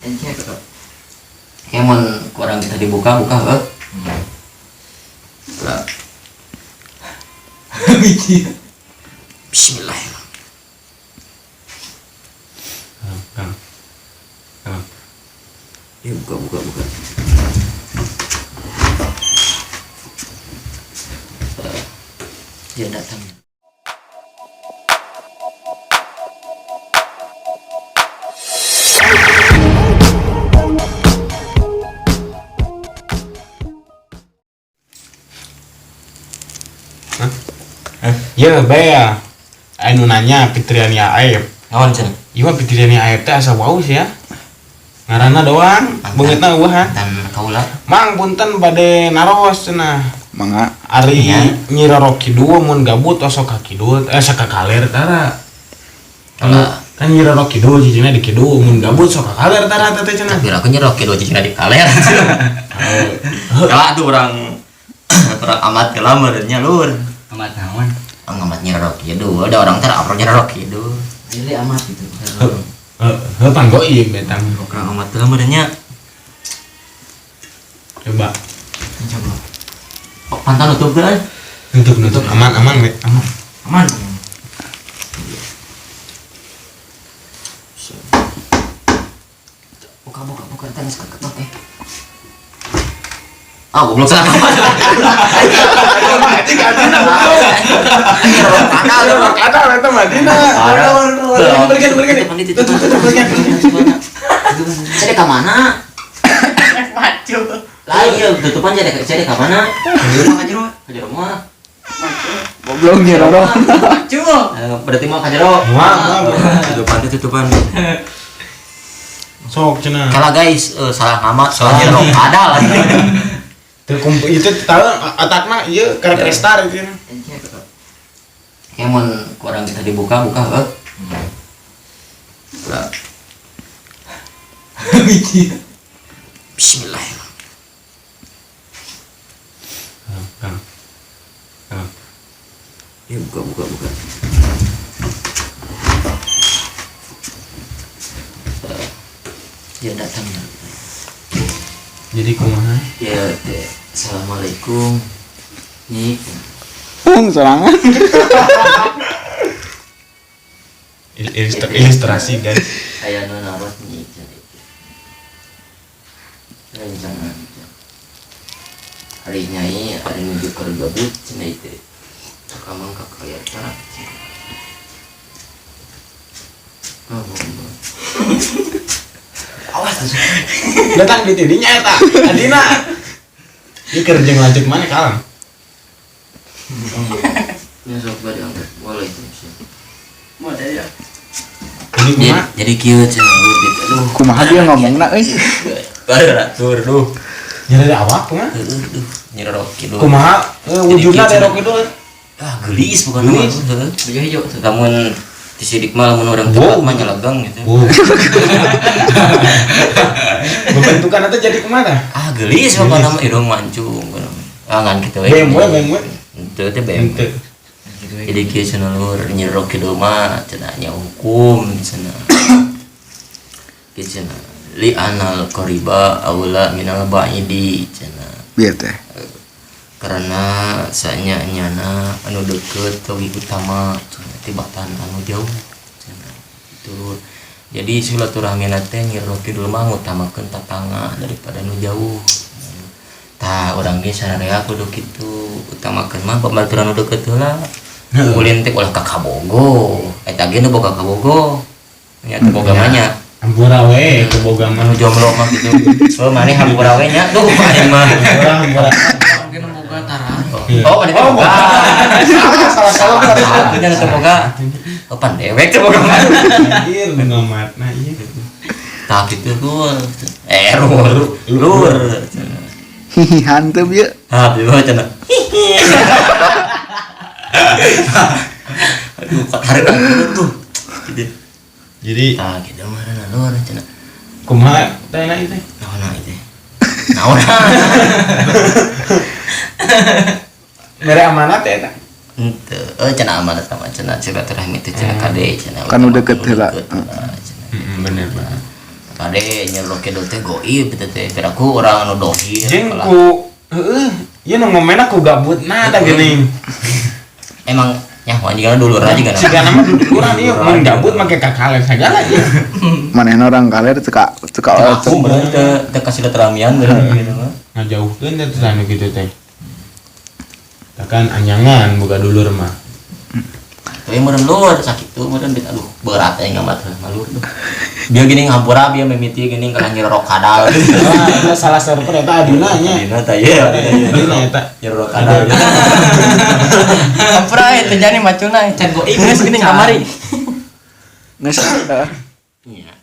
Kayak mun kurang kita dibuka buka heuh. Lah. Bismillahirrahmanirrahim. Kang. Kang. Ya buka buka buka. Dia datang. Hah? Ya, bea. Anu nanya Fitriani Aep. Naon cenah? Ieu mah Fitriani Aep teh asa wau sih ya. Ngaranna doang, beungeutna eueuh ha. Mantan kaula. Mang punten bade naros cenah. Mangga. Ari Iya. Nyi Roro Kidul mun gabut osok ka kidul sok ka kaler tara. Kaula. Kan Nyi Roro Kidul cicingna di kidul mun gabut sok ka kaler tara teh cenah. Tapi aku Nyi Roro Kidul cicingna di kaler. Kala tuh orang orang amat heula meureunnya lur. Amat naon? Amat Nyi Roro Kidul, ada orang teh apro Nyi Roro Kidul. Jadi amat gitu. Heuh, pan goib eta. Orang amat heula meureunnya. Coba. Coba. Oh, pantan nutup teh. Nutup nutup aman aman we, aman. Aman. Buka buka buka tangis keketok eh. Ah, goblok salah kamar. Ada eta Madina. Berikan berikan. Tutup tutup berikan. Saya ke mana? Maju. Lah iya, tutupan jadi saya ke mana? Ka jero. Ka jero mah. Goblok Nyi Roro. Maju. Berarti mau ka jero. Moal, moal. Tutupan tutupan. Sok cenah. Kalau guys, salah ngamat, salah jero ada lagi. Teu kumpul itu tahu otakna ieu karek restart itu. Kayak mun kurang kita dibuka buka heuh. Lah. Bismillahirrahmanirrahim. Kang. Kang. Ya buka buka buka. Dia datang. Jadi kumaha? Ya, teh. Assalamualaikum. Nyi. Pung sorangan. Ilustrasi guys. Saya nu naros nyi cenah. Rencana. Hari nyai hari nuju keur gabut cenah itu. Kamang ka kaya tara. Oh, awas tuh. Datang di tidinya eta. Adina. Ieu keur jeung lanceuk mana kalam. Ya sok bade angkat. Waalaikumsalam. Mau ada ya? Jadi kumaha? Jadi kieu cenah lur gitu. Aduh. Kumaha dia ngomongna euy. Baru tur duh. Nyeri awak kumaha? Heeh duh. Nyi Roro Kidul. Kumaha wujudna Jadi kieu Roro Kidul? Ah, geulis bukan mah. Geulis. Heeh. Baju hijau. Lamun disidik mah lamun urang Wow. tepat mah nyelegang gitu. Wow. Bentukan itu jadi kemana? Ah, geulis bukan nama hidung mancung. Ah, ngan kitu we. BMW, BMW. Henteu teh BMW. Henteu. Jadi kieu cenah lur Nyi Roro Kidul mah cenah nya hukum cenah. Kieu cenah li anal qariba aula minal ba'idi cenah. Bieu teh. Karena sanya nyana anu deket leuwih utama cenah tibatan anu jauh cenah. Itu jadi silaturahmi teh Nyi Roro Kidul mah ngutamakeun tatangga daripada nu jauh. Tah urang ge sararea kudu kitu utamakeun mah pambaturan nu deket heula. Ulin teh ulah ka Kabogo. Eta ge nu boga Kabogo. Nya teu boga mah nya. Hampura we ke boga mah. Anu jomblo mah gitu. Oh maneh hampura we nya. Duh aing mah. Hampura hampura. Mungkin boga tara. Oh, maneh teh boga. Salah salah. Aku nya teu boga. Oh pan dewek teu boga mah. Anjir nu ngamatna ieu. Tah kitu lur. Lur. Lur. Hihihan teu bieu. Ah, bieu cenah. Aduh, katarik tuh. Gitu. Jadi Tah kitu mah lur cenah. kumaha teh na ieu teh? Naon ieu teh? Naon? Mere amanat teh eta. Henteu, cenah amanat sama cenah silaturahmi teh cenah kade cenah. Kan nu deket heula. Deket heula, cenah. Heeh, bener banget. Kade Nyi Roro Kidul teh goib gitu teh. Piraku urang anu dohir. Jeung kalah. ku heeh, ieu nu ngomenna ku gabutna tah geuning. Emang nyaho juga dulur aja kan. Sigana mah duluran ieu mun gabut make kakaler sagala ieu. Manehna orang kaler teu ka teu ka Aku berarti teu teu kasih silaturahmian berarti gitu mah. Ngajauhkeun teh teh anu kitu teh. Kan anyangan boga dulur mah. Tapi meureun lur sakitu meureun bet aduh berat aing ngamat malur tuh. Dia gini ngampura dia mimiti gini kana Nyi Roro Kadal. Wah, eta salah server eta adina nya. Adina tah ye Adina eta. Nyi Roro Kadal. Hampura teh jani macuna can goib geus geuning kamari. Geus heeh. Iya.